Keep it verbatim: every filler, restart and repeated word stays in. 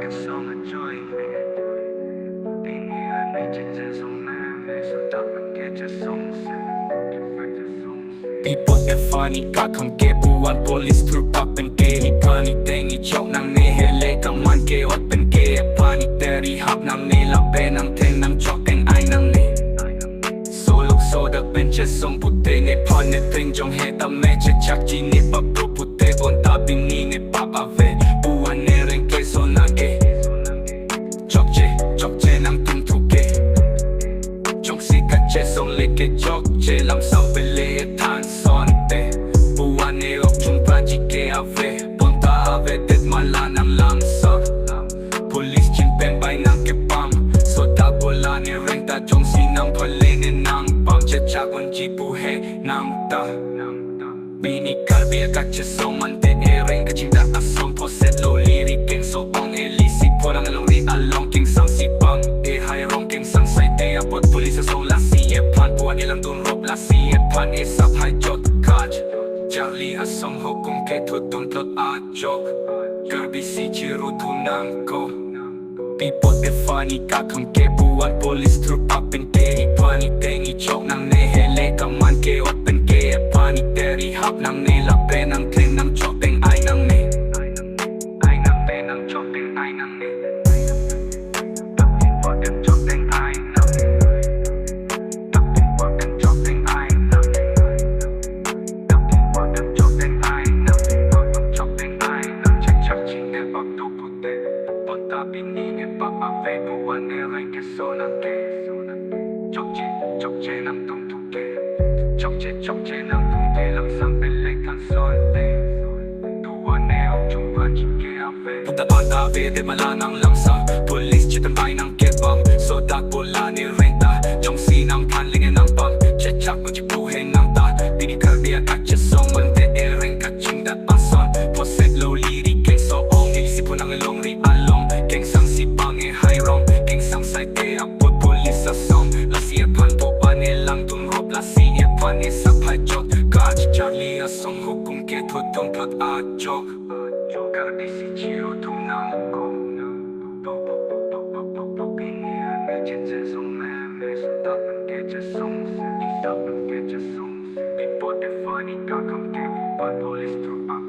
Pi apot ephan ika khang ke pu-an police thurpak pen ke, iphan iteng ichok nangne, hele kaman ke-ot pen ke ephan iter ihap nangne, lapen nangtheng nangchok teng ai nangne. Soluk sodak pen chesong pute nephan netheng jong he tame, chechak chinipap do pute bonta pini nepap ave, pu-an nereng keso nangke. Chokche, chokche nangtum thuke. Jongsi kachesong le ke chokche lam sampele than sonte, pu-an e-ok chungphan ji ke ave, bonta avedet ma la nanglamsor. Police chin pen bai nangkepam, sodak bola nereng ta jongsi nangpale ne nangpam, chechak unji pu he nangta. Pini Karbi akachesong mante ereng kachingdak ason, phoset lo liri kengso ong elisi phonang longri along, kengsang si bang-e hai rong, kengsang saite apot police asong, lasi ephan pu-an elang dunrop, lasi ephan esap hai jot kaj. Charli asong hukum kethudun plot ajok, Karbi si chiru thunangkok. Pi apot ephan ika khang ke pu-an police thurpak pen ke, iphan iteng ichok nangne, hele kaman ke-ot pen ke ephan iter ihap nangne, lapen nangtheng nangchok teng ai nangne. Ai nangtheng nangchok teng ai nangne. Pi apot ephan chok teng ai nangne. Pi apot ephan chok teng ai nangne. Pi apot ephan chok teng ai nangne. Chok teng ai nang, chechak chinepap do pute, bonta pini nepap ave, pu-an nereng keso nangke. Chokche, chokche nangtum thuke. Chokche, chokche nangtum thuke, lam sampele than sonte, pu-an e-ok chungphan ji ke ave, bonta avedet ma la nanglamsor. Police chethan bai nangkepam, sodak bola nereng ta jongsi nangphan le ne nangpam, chechak unji pu he nangta. Pini Karbi akachesong mante ereng kachingdak ason, phoset lo liri kengso ong elisi phonang longri along, kengsang si bang-e hai rong, kengsang saite apot police asong, lasi ephan pu-an elang dunrop, lasi ephan esap hai jot kaj. Charli asong hukum kethudun plot ajok, Karbi si chiru thunangkok. Pini an me chesong me me, sodak pen kachesong, sodak pen kachesong. Pi apot ephan ika khang ke pu-an police thurpak